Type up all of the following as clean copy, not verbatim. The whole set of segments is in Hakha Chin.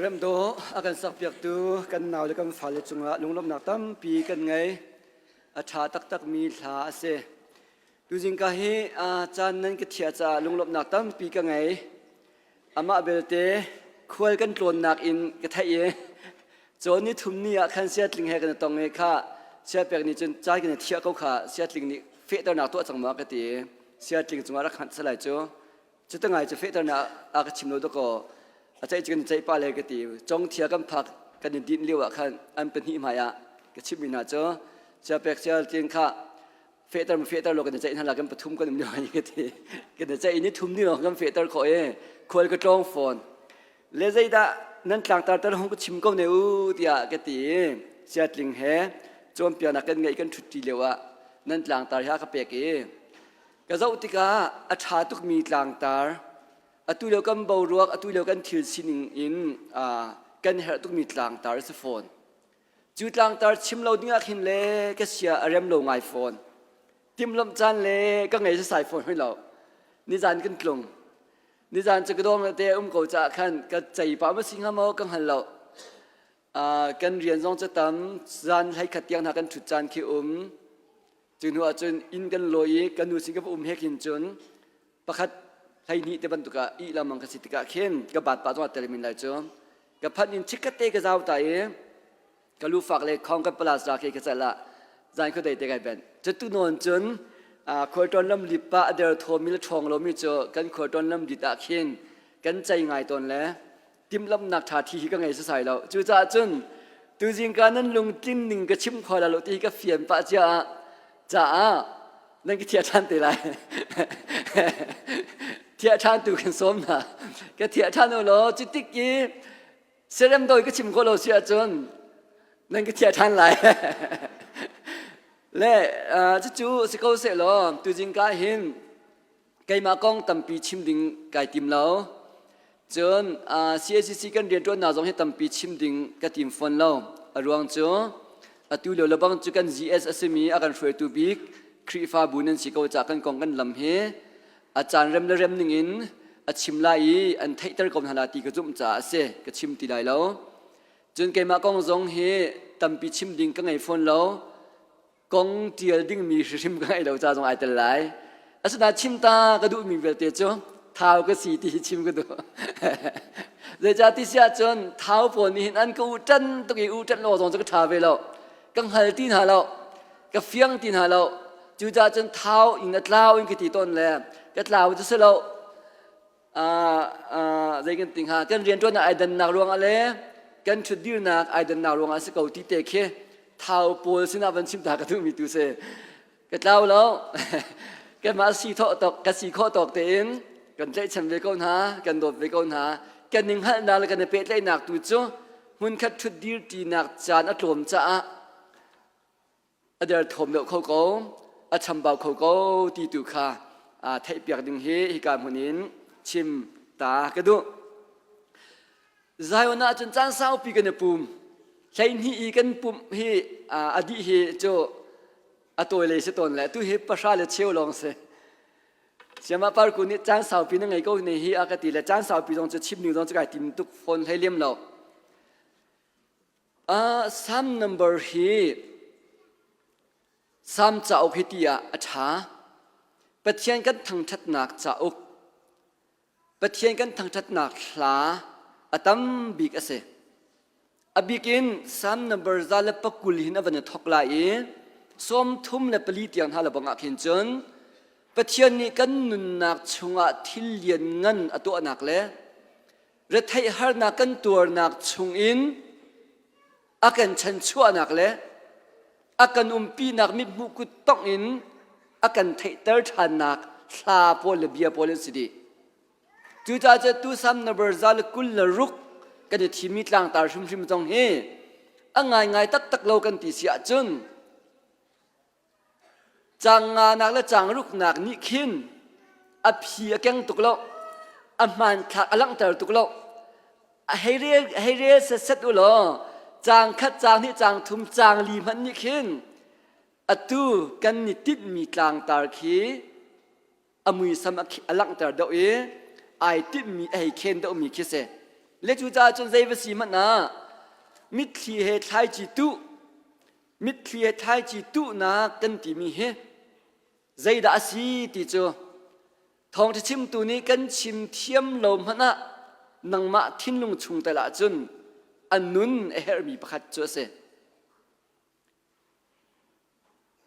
Remdo a kan sakpiaktu kan nau le kan fale cungah lunglawmhnak tampi kan ngei. A ṭha taktakmi hla a si. Tuzing ka hi caan nan ka thiah caah lunglawmhnak tampi ka ngei. Amah belte khual kan tlawnnak in ka theih i cawn ni thum ni ah khan siatling he kan i tong i kha siapek nih cun caan kan i thiah ko kha siatling nih fehternak tuah cang ma ka ti i siatling cungah rak hnganh salai cu. Cuti ngai cu fehternak a ka chim lo dakaw. A ceih cu kan ceih pah le ka ti. Congthia kan phak kan i dinh lio ah khan an pahnih hmai ah ka chimhmi hna cu chiapek sial tin kha fehter ma fehter lo kan i ceih hna la kan pathum kan um lio ai ka ti. Kan i ceih ni thum ni lawng kan fehter khawh i khual ka tlawng fawn. Le zeidah nan tlangtar tal hong ka chim ko ne u tiah ka ti i siatling he cawnpiaknak kan ngeih kan ṭhutṭi lio ah nan tlangtar hi a ka pek i ka zoh tikah a ṭha tukmi tlangtar atu lio kan boruak atu lio kan thil sining in kan herh tukmi tlangtar a si fawn. Cu tlangtar chim lo ding ah khin le ka sia a rem lo ngai fawn. Timhlamh caan le ka ngei sasai fawn hoi lo. Nizan kan tlung. Nizan cu ka dawng te um ko caah khan ka cei pah ma si hnga maw ka hngal lo. Kan rian zong cu tam zan hlei khat tiang hna kan ṭhut caan khi um. Cu hnu ah cun inn kan lawi i ka nu sin ka va um he khin cun pakhat 12 te bantuk ah ih lengmang ka si tikah khin ka bat pah zongah tel min lai cu. Ka phanh in chikkhat te ka zau ta i ka lu fak le khong kan palas ra ke ka cal ah zan khuadei te kai ben. Cutu nawn cun khualṭawn lam lip pa a der thomi le ṭhawng lomi cu kan khualṭawn lam dit ah khin kan cei ngai tawn le timhlamhnak ṭha thi hi ka ngei sasai lo. Cucaah cun tuzing ka nan lungtlin ning ka chim kho la lo ti hi ka fian pah cia ah caah nan ka thiah ṭhan te lai. Thiah ṭhan tu kan sawm hna. Ka thiah ṭhan u law cutik i serem dawi ka chim khawh lo si ahcun nan ka thiah ṭhan lai. Le cucu si ko seh law tuzing ka hin keimah kong tampi chim ding kai tim lo. Cun CACC kan rianṭuannak zong hi tampi chim ding ka tim fawn lo. A ruang cu atu lio lebang cu kan GS a simi a kan hruaitu bik Khrihfabu nan si ko caah kan kong kan lam hi a caan rem le rem ningin a chim lai i an theihter ko hna la ti ka zumh caah a si. Ka chim ti lai lo. Cun keimah kong zong hi tampi chim ding ka ngei fawn lo. Kong ṭial dingmi hrimhrim ka ngeih lo ca zong ai tel lai. Asinain chim ta ka duhmi vialte cu thau ka si ti hi chim ka duh. Zeicah ti si ahcun thau pawl nih hin an ka u ṭan tuk i u ṭan lo zong cu ka ṭha ve lo. Ka hngal ti hna lo. Ka fiang ti hna lo. Cucaah cun thau in a tlau in ka ti tawn le ka tlau cu si lo. Zei kan ti hnga kan rianṭuannak ai dannak ruangah le kan ṭhutdirnak ai dannak ruangah a si ko ti te khi thau pawl sinah van chim ta ka duhmi tu si. Ka tlau lo. Kanmah si thawh tawk ka si khawh tawk tein kan tlaihchan ve ko hna, kan dawt ve ko hna. Kan ning hngalhnak le kan i pehtlaihnak tu cu hmunkhat ṭhutdir ṭinak caan a tlawm caah a derthawm deuh kho ko, a chambau kho ko ti tu kha theihpiak ding hi hika hmun in chim ta ka duh. Zion ah cun caan saupi kan i pum. 12 i kan pumh hi a dih hi cu a tawi lei si tawn le tu hi pahra le cheu lawng si. Siamah parku nih caan saupi na ngei ko ne hi a ka ti le caan saupi zong cu chim ning zong cu kai tim tuk fawn hlei lem lo. Psalm number hi Psalm cauk hi ti ah a ṭha. Pathian kan thangṭhatnak cauk, Pathian kan thangṭhatnak hla a tam bik a si. A bik in Psalm number 120 hin a van i thawk lai i 34 tiang hna lebang ah khin cun Pathian nih kan nunnak chungah thil lianngan a tuahnak le retheih harnak kan tuarnak chungin a kan chanchuahnak le a kan umpinak mithmuh kut tongh in a kan theihter ṭhannak hla pawl le bia pawl an si dih. Cucaah cu tu Salm number 126 kan i thimmi tlangtar hrimhrim zong hi a ngaingai taktak lo kan ti si ahcun Caang nganak le caang ruknak nih khin a phi a keng tuk lo, a hmanthlak a langhter tuk lo. A hei rel, hei rel setset u law caang khat, caang hnih, caang thum, caang li hmanh nih khin atu kan ni tinhmi tlangtar khi a muisam a langhter deuh i ai tinhmi a hei khen deuhmi khi si. Le cucaah cun zei va si hmanh ah mitthli he thlaici tuh mitthli he thlaici tuhnak kan timi hi zeidah a si ti cu thawngṭha chimtu nih kan chim thiam lo hmanh ah nangmah thinlung chung tel ahcun a nun a herhmi pakhat cu a si.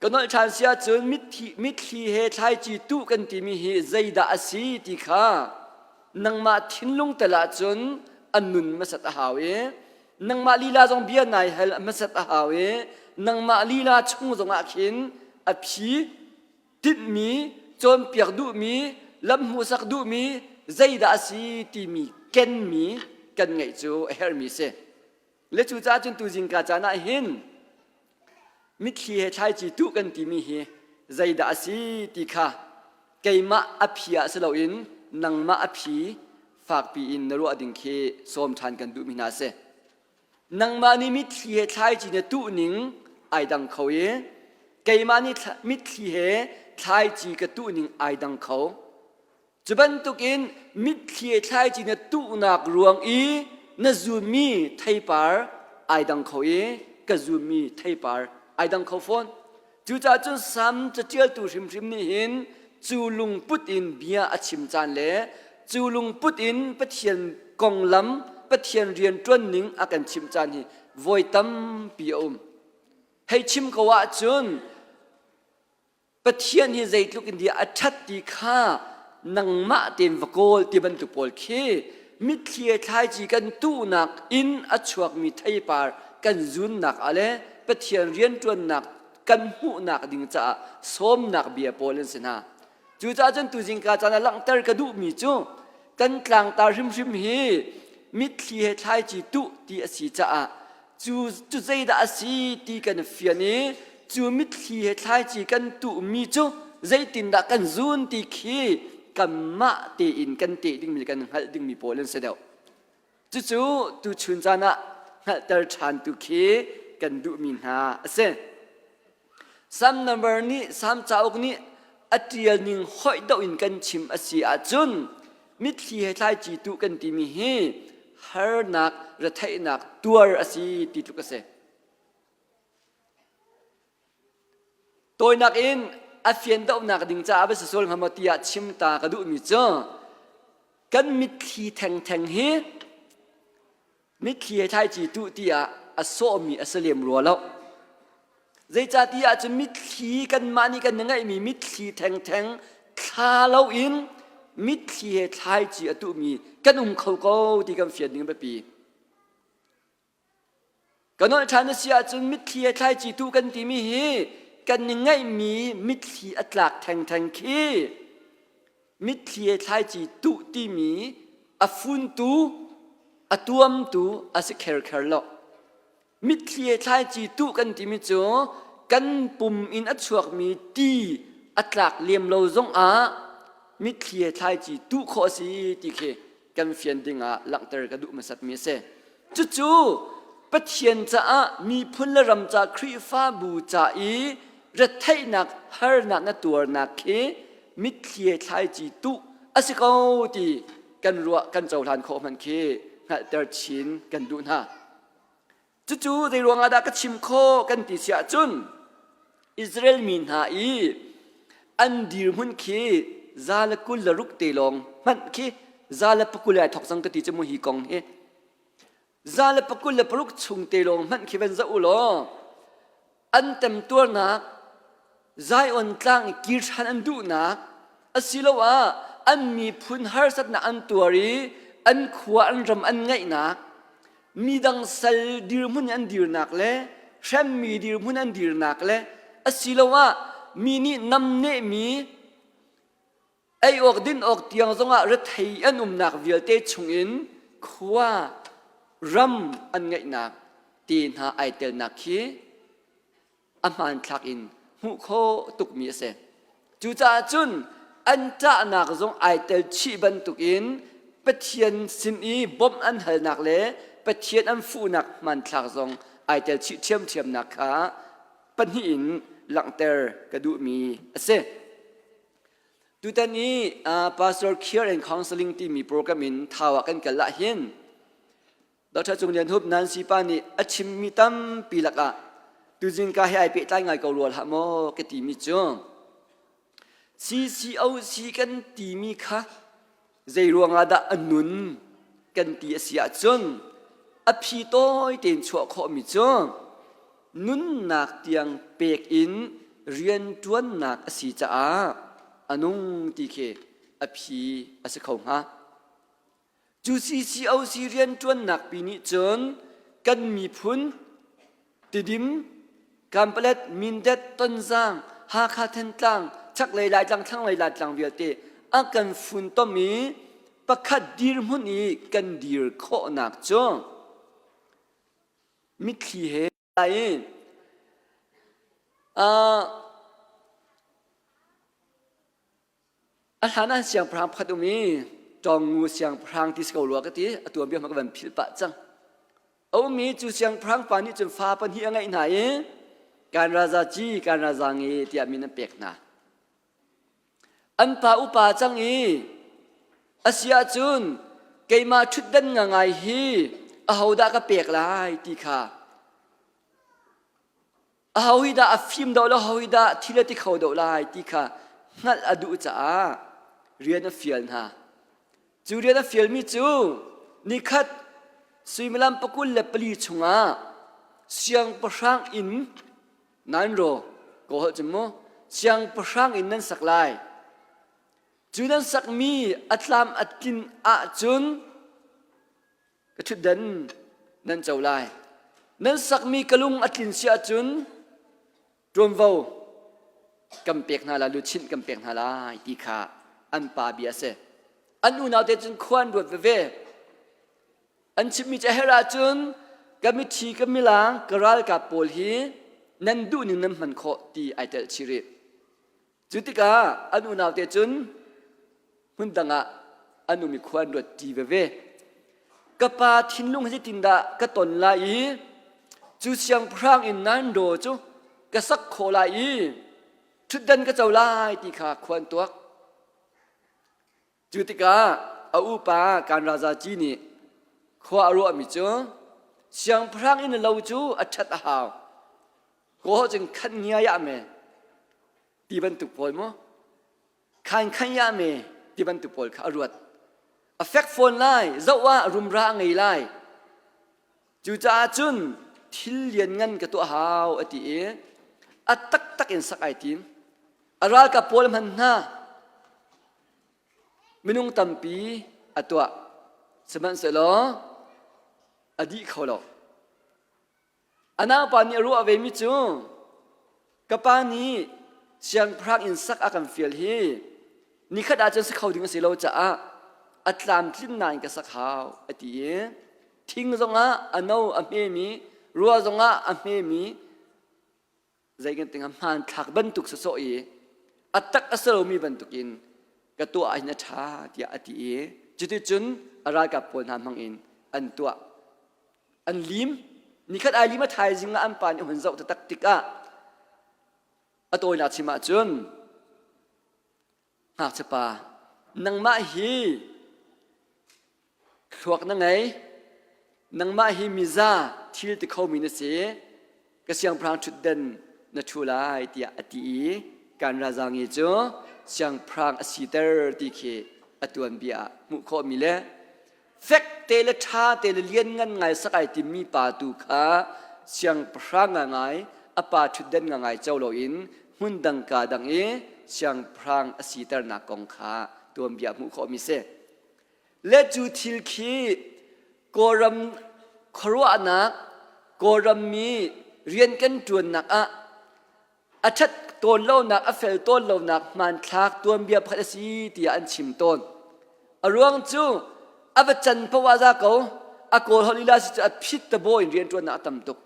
Ka nolh ṭhan si ahcun mitthli he thlaici tuh kan timi hi zeidah a si ti kha nangmah thinlung tel ahcun an nun hmasat a hau i nangmah lila zong bia nai hal hmasat a hau i nangmah lila chung zongah khin a phi tinhmi cawnpiak duhmi lam hmuhsak duhmi zeidah a si timi kenmi kan ngeih cu a herhmi si. Le cucaah cun tuzingka caan ah hin mitthli he thlaici tuh kan timi hi zeidah a si ti kha keimah a phi ah si loin nangmah a phi fakpi in na ruah ding khi sawm ṭhan kan duhmi hna a si. Nangmah nih mitthli he thlaici na tuh ning ai dang kho i keimah nih mitthli he thlaici ka tuh ning ai dang kho. Cu bantukin mitthli thlaici na tuhnak ruang i na zunmi theipar ai dang kho i ka zunmi theipar ai dang kho fawn. Cucaah cun Salm caṭialtu hrimhrim nih hin cu lungput in bia a chim caan le cu lungput in Pathian konglam, Pathian rianṭuan ning a kan chimh caan hi voi tampi a um. Hei chim ko ahcun Pathian hi zeitluk in dia a ṭhat ti kha nangmah tein va kawl ti bantuk pawl khi mitthli thlaici kan tuhnak in a chuakmi theipar kan zunnak ah le Pathian rianṭuannak kan hmuhnak ding caah sawmnak bia pawl an si hna. Cucaah cun tuzingka caan ah langhter ka duhmi cu kan tlangtar hrimhrim hi mitthli he thlaici tuh ti a si caah cu cu zeidah a si ti kan fian i cu mitthli he thlaici kan tuhmi cu zeitindah kan zun ti khi kanmah tein kan teh dingmi kan hngalh dingmi pawl an si deuh. Cucu tuchun caan ah hngalhter ṭhan tu khi kan duhmi hna a si. Psalm number nih Psalm cauk nih a ṭial ning hoih doh in kan chim a si ahcun mitthli he thlaici tuh kan timi hi harnak retheihnak tuar a si ti tluk a si. Tawinak in a fian dohnak ding caah va si sual hnga maw tiah chim ta ka duhmi cu kan mitthli thengtheng hi mitthli he thlaici tuh tiah a sawhmi a si lem rua lo. Zeicahtiah cun mitthli kanmah nih kan ngeihmi mitthli thengtheng thla loin mitthli he thlaici a tuhmi kan um kho ko ti kan fian ding a biapi. Ka nolh ṭhan a si ahcun mitthli he thlaici tuh kan timi hi kan i ngeihmi mitthli a tlak thengtheng khi mitthli he thlaici tuh timi a funtu a tuamtu a si kherkher lo. Mitthli he thlaici tuh kan timi cu kan pum in a chuakmi ti a tlak lem lo zongah mitthli he thlaici tuh khawh a si ti khi kan fian dingah langhter ka duh hmasatmi a si. Cucu Pathian caah miphun le ram ca Khrihfabu ca i retheihnak harnak na tuarnak khi mitthli thlaici tuh a si ko ti kan ruah kan cohlan khawh hmanh khi hngalhter chin kan duh hna. Cucu zei ruangah dah ka chim khawh kan ti si ahcun Israel mi hna i an dirhmun khi 126 te lawng hmanh khi 120 ai thok cang ka ti cu mu hi kong hi 126 chung te lawng hmanh khi van zoh u law an temtuarnak Zion tlang i kir ṭhan an duhnak asiloah an miphun harsatnak an tuar i an khua an ram an ngaihnak midang sal dirhmun an dirnak le hremmi dirhmun an dirnak le asiloah mi nih namnehmi ei awk din awk tiang zongah rethei an umnak vialte chungin khua ram an ngeihnak te hna ai telnak khi a hmanthlak in hmuh khawh tukmi a si. Cucaah cun an ṭahnak zong ai tel chih bantukin Pathian sin i bawmh an halnak le Pathian an fuhnak hmanthlak zong ai tel chih ṭhiamṭhiamnak kha pahnih in langhter ka duhmi a si. Tutan i Pastor Care and Counseling timi program in Thau ah kan kal ahhin Dr. Cung Lian Hup Nancy pa nih a chimmi tampi lakah tuzing ka he ai pehtlai ngai ko rua hlah maw ka timi cu CCOC kan timi kha zei ruangah dah a nun kan ti a si ahcun a phi tawi tein chuah khawhmi cu nunnak tiang pek in rianṭuannak a si caah a nung ti khi a phi a si kho hnga. Cu CCOC rianṭuannak pi nih cun kan miphun Tidim, Kanpalet, Mindat, Tonzang, Hakha Thantlang, chaklei Laitlang, thlanglei Laitlang vialte a kan funtom i pakhat dirhmun i kan dir khawhnak cu mitthli he ai A hlan ah siangpahrang pakhat um i Ṭawngngu siangpahrang ti si ko rua ka ti a tuanbia hmanh ka van philh pah cang. A ummi cu siangpahrang pa nih cun fa pahnih a ngeih hna i kan raza ci kan raza nge tiah min an pek hna. An pa upa cang i a si ahcun keimah ṭhutdan ngangai hi ahodah ka pek lai ti kha Aho hi dah a fim deuh lo, ho hi dah thil a ti kho deuh lai ti kha hngalh a duh caah rian a fial hna. Cu rian a fialmi cu nikhat suimilam 24 chungah siangpahrang inn nan ro ko holh cun mu siangpahrang inn nan sak lai. Cu nan sakmi a tlam a tlin ahcun Ka ṭhutdan nan co lai. Nan sakmi ka lung a tlin si ahcun ṭuanvo kan pek hna lai, luchin kan pek hna lai ti kha an pa bia a si. An unau te cun khua an ruat veve. An chimmi cu a herh ahcun ka mithi ka milang ka ralkap pawl hi nan duh ning nan hman khawh ti ai telh chih rih. Cu tikah an unaute cun hmun dang ah an um i khua an ruat ṭi veve. Ka pa thinlung hi zeitindah ka ton lai i cu siangpahrang in nan raw cu ka sak khawh lai i ṭhutdan ka co lai ti kha khua an tuak. Cu tikah a upa kan raza ci nih khua a ruahmi cu siangpahrang inn lo cu a ṭhat a hau. Kaw cun khan ngia ya me ti bantuk pawl mu khan khan ya me ti bantuk pawl kha a ruat. A fek fawn lai, zoh ah rumra a ngei lai. Cucaah cun thil lianngan ka tuah hau a ti i a taktak in sak ai tim. A ralkap pawl hman hna minung tampi a tuah. Sihmanhsehlaw a dih kho lo. A naupa nih a ruah vemi cu ka pa nih siangpahrang inn sak a kan fial hi nikhat ahcun si kho ding a si lo caah a tlamtlinnak in ka sak hau a ti i thing zongah a no a hmemi rua zongah a hmemi zei kan tinga hmanthlak bantuk sawsawh i a tak a si lomi bantukin ka tuah ahhin a ṭha tiah a ti i cuticun a ralkap pawl hna hmangin an tuah an lim nikhat ai lim a thaizing ah an pa nih hun zoh taktak tikah a tawinak chim ahcun ngakchia pa nangmah hi Thluak na ngei. Nangmah hi miza thil ti khomi na si. Ka siangpahrang ṭhutdan na ṭhu lai tiah a ti i kan ralzangi cu siangpahrang a siter ti khi a tuanbia ah hmuh khawhmi le fek te le ṭha te le lianngan ngai sak ai timmi pa tu kha siangpahrang ngangai a pa ṭhutdan ngangai co loin hmun dang ka dang i siangpahrang a siternak kong kha tuanbia hmuh khawhmi si. Le cu thil khi Kawlram khuaruahnak, Kawlram mi rian kan ṭuannak ah a ṭhat tawn lonak, a fel tawn lonak hmanthlak tuanbia pakhat a si tiah an chim tawn. A ruang cu a va can paoh ah za ko, a Kawl holh lila si cu a phit tabaw in rianṭuannak a tam tuk.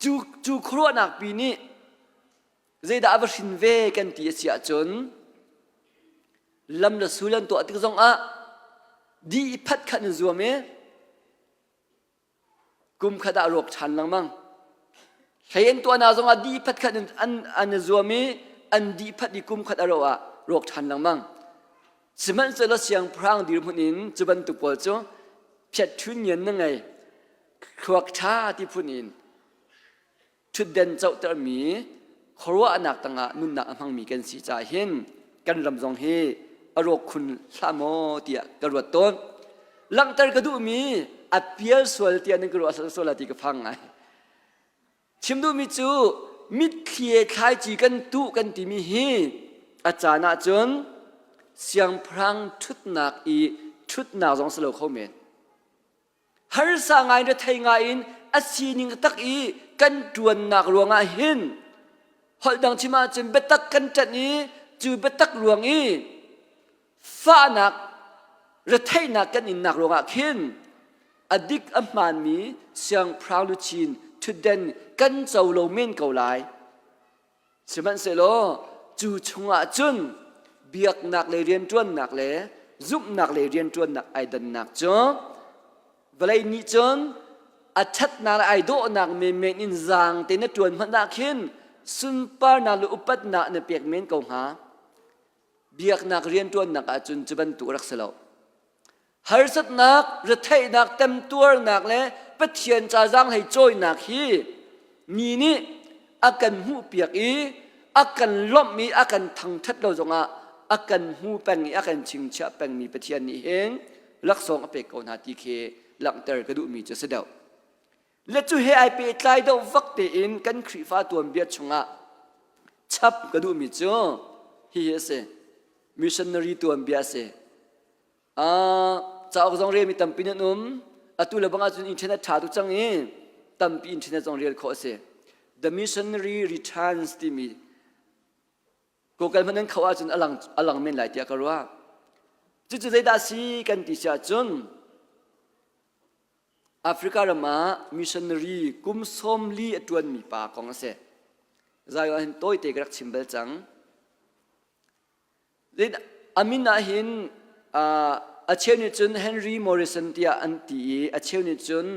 Cu, cu khuaruahnak pi nih zeidah a va hrin ve kan ti a si ahcun lam le sul an tuah tik zongah di i phat khat in zuam i kum khat ah rawk ṭhan lengmang. Hlei an tuahnak zongah di phat khat in an, an i zuam i an di phat i kum khat a rawh ah rawk ṭhan lengmang. Sihmanhsehlaw siangpahrang dirhmun in cu bantuk pawl cu phiat ṭhun ngian na ngei. Thluak ṭha ti phun in ṭhutden cohtermi khuaruahnak tangah nunnak a hmangmi kan si caah hin kan ram zong hi a rawk khun hlah maw tiah ka ruat tawn. Langhter ka duhmi a pial sual tiah nan ka ruah sual ti ka phang ngai. Chim duhmi cu mitthli he thlaici kan tuh kan timi hi a caan ahcun siangpahrang ṭhutnak i Ṭhutnak zong si lo kho men. Harsa ngai rethei ngai in a sining tak i kan ṭuannak ruangah hin holh dang chim ahcun biatak kan ṭanh i cu biatak ruang i fahnak retheihnak kan innak ruangah khin a dik a hmaanmi siangpahrang luchin ṭhutden kan co lo men ko lai. Sihmanhsehlaw cu chungah cun biaknak le rianṭuannak le zumhnak le rianṭuannak ai dannak cu vawlei nih cun a ṭhatnak le ai dawhnak menmen in zaang te na ṭuan hmanh ah khin sunparnak le upatnak na pek men ko hnga. Biaknak rianṭuannak ahcun cu bantuk a rak si lo. Harsatnak, retheihnak, temtuarnak le Pathian ca zaanghlei cawinak hi mi nih a kan hmuhpiak i a kan lawmh i a kan thangṭhat lo zongah a kan hmu peng i a kan chingchiah pengmi Pathian nih hin laksawng a pek ko hna ti khi langhter ka duhmi cu a si deuh. Le cu he ai pehtlai deuh vak tein kan Khrihfa tuanbia chungah chap ka duhmi cu hihi a si. Missionary tuanbia a si. Cauk zong relmi tampi nan um. Atu le bang ahcun internet ṭha tuk cang i tampi internet zong rel khawh a si. The Missionary Returns timi Google hmanh nan khoh ahcun a lang, a lang men lai tiah ka ruah. Cucu zeidah a si kan ti si ahcun Africa ram ah missionary kum 40 a ṭuanmi pa kong a si. Zion hin tawite ka rak chim bal cang. A min ah hin a cheu nih cun Henry Morrison tiah an ti i a cheu nih cun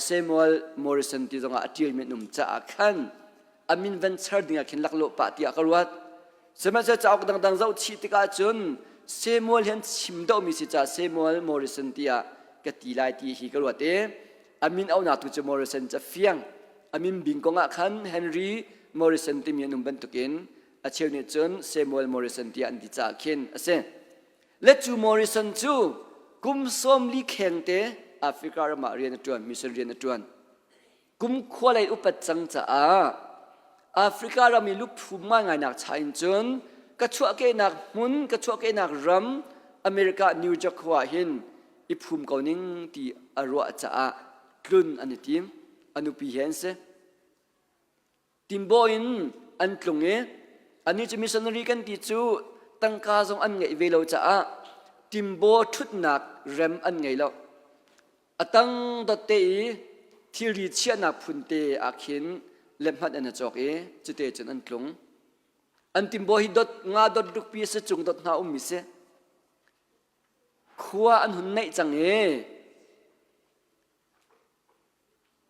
Samuel Morrison ti zongah a ṭialmi an um caah khan a min van char dingah khin laklawh pah tiah ka ruat. Sihmanhsehlaw cauk dangdang zoh chih tikah cun Samuel hi an chim deuhmi si caah Samuel Morrison tiah ka ti lai ti hi ka ruat i a min auhnak tu cu Morrison ca fiang. A min bing kong ah khan Henry Morrison timi an um bantukin a cheu nih cun Samuel Morrison tiah an ti caah khin a si. Le cu Morrison cu kum 40 khengte Africa ram ah rian a ṭuan, mission rian a ṭuan. Kum khua lei upat cang caah Africa ram i luphu ngaingai cha in cun ka chuahkehnak hmun, ka chuahkehnak ram America New York khua ah hin i phum ko ning ti a ruah caah tlun an i tim. A nupi he an si. Timbaw in an tlung i annih cu missionary kan ti cu tangka zong an ngeih ve lo caah timbaw ṭhutnak rem an ngei lo. A tang dot te i thilri chiahnak phun te ah khin lehhmanh an i cawk i cute cun an tlung. An timbaw hi dot nga dot rukpi a si cung dot hna ummi si. Khua an hun neih cang i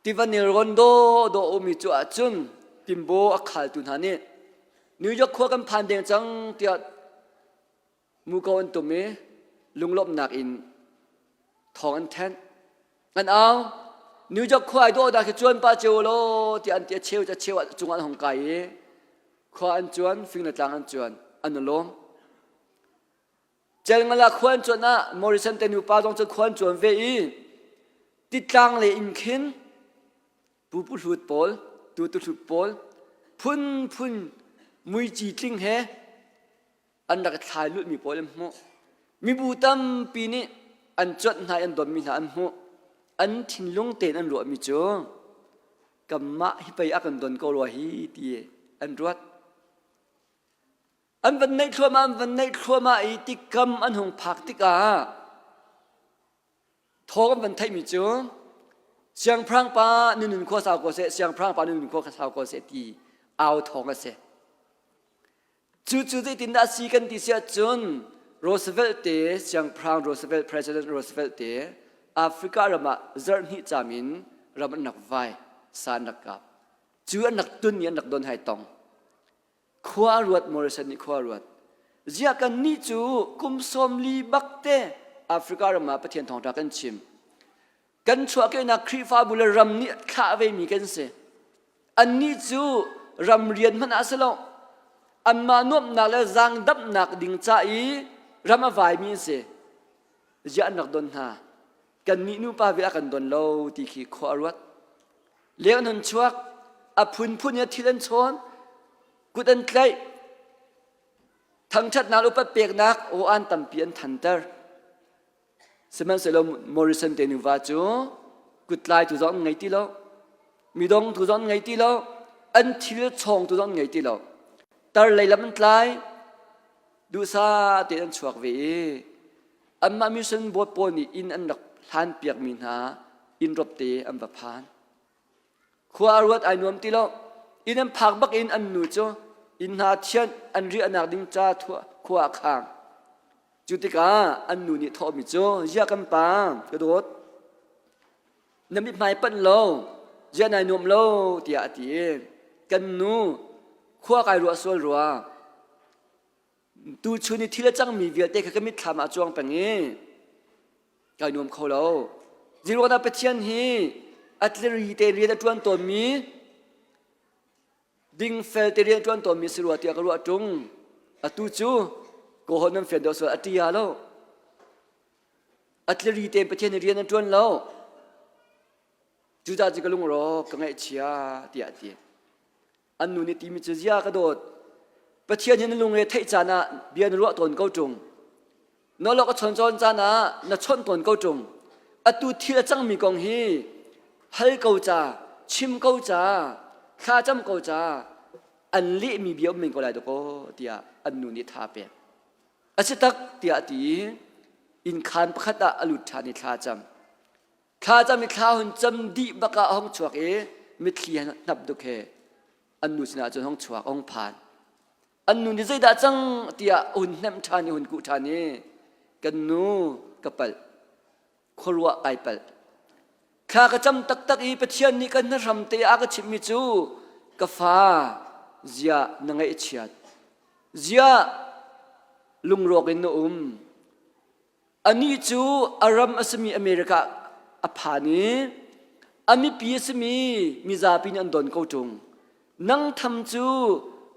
Tiva nelrawn dawhdawh ummi cu ahcun timbaw a khaltu hna nih New York khua kan phan deng cang tiah muko an tum i lunglawmhnak in thawng an thenh. An au. New York khua ai dawh dah khi cuan pah cio law tiah an ti a cheu a cheu cungah an hung kai i khua an cuan fing le tlang an cuan an i lawm. Celngala khua an cuan ah Morrison te nupa zong cu khua an cuan ve i titlang le inn khin pupu hlut pawl tutu hlut pawl phunphun muici tling he an rak thlai lutmi pawl an hmuh. Mibu tampi nih an cuanh hna i an donmi hna an hmuh. An thinlung tein an ruahmi cu kanmah hi pei a kan don ko rua hi ti an ruat. An van neih thluahmah, an van neih thluahmah i tikam an hung phak tikah thawng an van theihmi cu siangpahrang pa na nun khua sau ko seh, siangpahrang pa na nun khua sau ko seh ti au thawng a si. Cu cu zeitindah a si kan ti si ahcun Roosevelt te siangpahrang Roosevelt President Roosevelt te Africa ram ah zarh hnih cam in ram an rak vai, sa an rak kap. Cu an rak tun i an rak don hai tong. Khua ruat Morrison nih khua ruat. Ziah kannih cu kum 40 bak te Africa ram ah Pathian thawngṭha kan chim. Kan chuahkehnak Khrihfabu le ram nih thlah vemi kan si. Annih cu ram rian hmanh ah si lo. Anmah nuamhnak le zaangdamhnak ding ca i ram a vaimi an si. Ziah an rak don hna. Kannih nupa ve a kan don lo ti khi khua a ruat. Leng an hun chuak, a phunphun in thil an chawn, kut an tlaih, thangṭhatnak le upat peknak aw-an tampi an thanter. Sihmanhsehlaw Morrison te nuva cu kuttlai tu zong an ngei ti lo, midong tu zong an ngei ti lo, an thil chawng tu zong an ngei ti lo. Tar lei lam an tlai, duhsah tein an chuak ve i anmah mission board pawl nih inn an rak hlan piakmi hna inn ropte an va phan. Khua a ruat ai nuam ti lo. Inn an phak bak in an nu cu inn hna thianh an riahnak ding ca khua a khang. Cu tikah an nu nih thawhmi cu ziah kan pa ka dawt na mithmai panh lo ziah nai nuam lo tiah a ti i kan nu khua kai ruah sual rua tuchun i thil a cangmi vialte kha ka mitthlam ah cuang peng i kai nuam kho lo. Zeiruangah Pathian hi a tlari te rian a ṭuan tawnmi dingfel te rian a ṭuan tawnmi si rua tiah ka ruah ṭung. Atu cu kawhon nan fian deuh sual a ṭia lo. A tlari te Pathian hi rian a ṭuan lo. Cucaah cu ka lungrawk ka ngaihchia tiah a ti. An nu nih timi cu zia ka dawt. Pathian hi na lungre theih caan ah bia na ruah tawn ko ṭung. Na lok a chawn cawn caan ah na chawnh tawn ko ṭung. Atu thil a cangmi kong hi hal ko ca, chim ko ca, thla cam ko ca, an lehmi bia um men ko lai dakaw tiah an nu nih tha pek. A si tak tiah a ti i innkhaan pakhat ah a lut ṭhan i thla a cam. Thla cam i thla hun cam dih bak ah a hung chuak i mitthli hnap duk he an nu sinah cun hung chuak, a hung phan. An nu nih zeidah cang tiah a hun hnemh ṭhan i hun kuh ṭhan i kan nu ka palh, khuaruah kai palh. Thla ka cam taktak i Pathian nih kan hnahram te a ka chimhmi cu ka fa ziah na ngaihchiat, ziah lungrawk in na um, Anih cu a ram a simi America a phan i a mipi a simi mizapi nih an don ko ṭung. Nang tham cu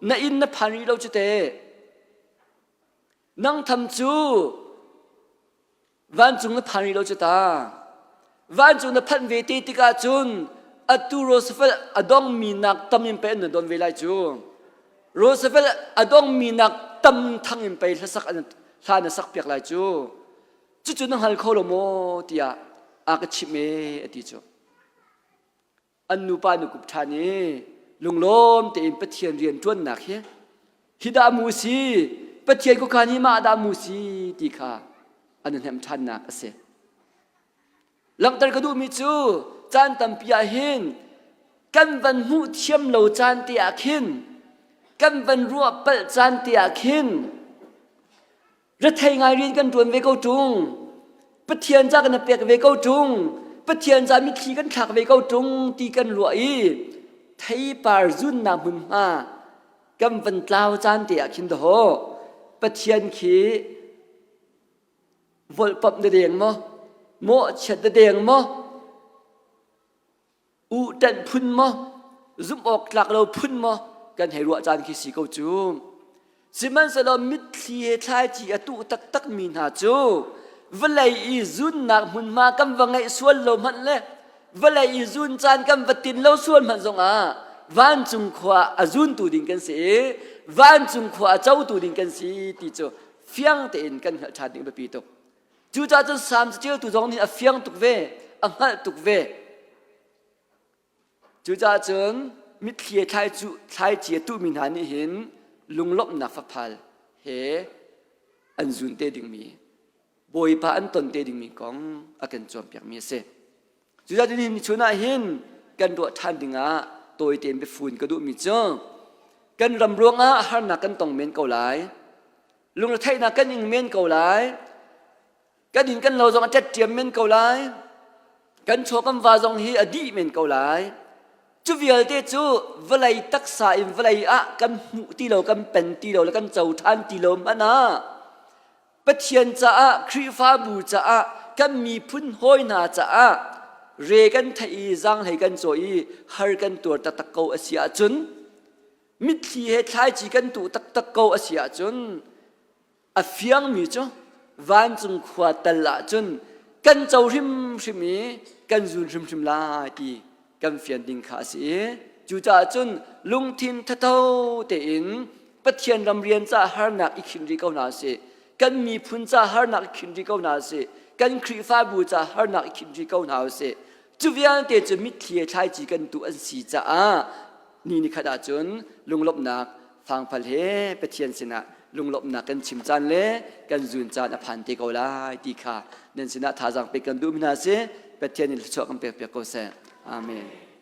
na inn na phan rih lo cu teh. Nang tham cu vancung na phan rih lo cu ta. Vancung na phanh ve te tikah cun atu Roosevelt a dongmi nak tam in pei an na don ve lai cu. Roosevelt a dongmi nak tam thang in pei hlasak an hla na sak piak lai cu. Cucu na hngal kho lo maw tiah a ka chimh ee a ti cu. An nupa nukup ṭhan i lunglawm tein Pathian rian ṭuannak hi hi dah mu si Pathian khuakhan hi mah dah mu si ti kha an hnemh ṭhannak a si. Langhter ka duhmi cu caan tampi ah hin kan van hmuh thiam lo caan te ah khin kan van ruah palh caan te ah khin rethei ngai rian kan ṭuan ve ko ṭung Pathian ca kan pek ve ko ṭung Pathian ca mitthli kan thlak ve ko ṭung ti kan ruah i theipar zunnak hmunhma kan van tlau caan te ah khin dahawh Pathian khi volhpamh na deng maw mawhchiat na deng maw uhtanh phun maw zumh awk tlak lo phun maw kan hei ruah caan khi si ko cu sihmanhsehlaw mitthli he thlaici a tuh taktak mi hna cu vawlei i zunnak hmunhma kan va ngeih sual lo hmanh le vawlei i zun caan kan va tin lo sual hmanh zongah vancung khua a zuntu ding kan si i vancung khua a cotu ding kan si ti cu fiang tein kan hngalh ṭhan ding biapi tuk. Cucaah cun Salm caṭialtu zong nih a fiang tuk ve, a hngalh tuk ve. Cucaah cun mitthli thlaici a tuhmi hna nih hin lunglawmhnak faphal he an zun te dingmi, Bawipa an ton te dingmi kong a kan cawnpiakmi a si. Cucaah nihin chun ah hin kan ruah ṭhan dingah tawi tein biafun ka duhmi cu kan ram ruangah harnak kan tong men ko lai. Lungretheihnak kan ing men ko lai. Kan inn kan lo zong a ṭetṭiam men ko lai. Kan chaw kan va zong hi a dih men ko lai. Cu vialte cu vawlei taksa in vawlei ah kan hmuh ti lo, kan pen ti lo le kan co ṭhan ti lo hmanh ah Pathian caah, Khrihfabu caah, kan miphun hawi hna caah re kan theih i zaanghlei kan cawi i har kan tuar taktak ko a si ahcun mitthli he thlaici kan tuh taktak ko a si ahcun a fiangmi cu vancung khua tal ahcun kan co hrimhrim i kan zun hrimhrim lai ti kan fian ding kha a si i cucaah cun lungthin thatho tein Pathian ram rian caah harnak i khin rih ko hna sih. Kan miphun caah harnak i khin rih ko hna sih. Kan Khrihfabu ca harnak i khim rih ko hna usih. Cu vialte cu mitthli he thlaici kan tuh an si caah ni ni khat ahcun lunglawmhnak fangfal he Pathian sinah lunglawmhnak kan chim caan le kan zun caan a phan te ko lai ti kha nan sinah thazaang pek kan duhmi hna si. Pathian in thluachuah kan pek piak ko seh. Amen.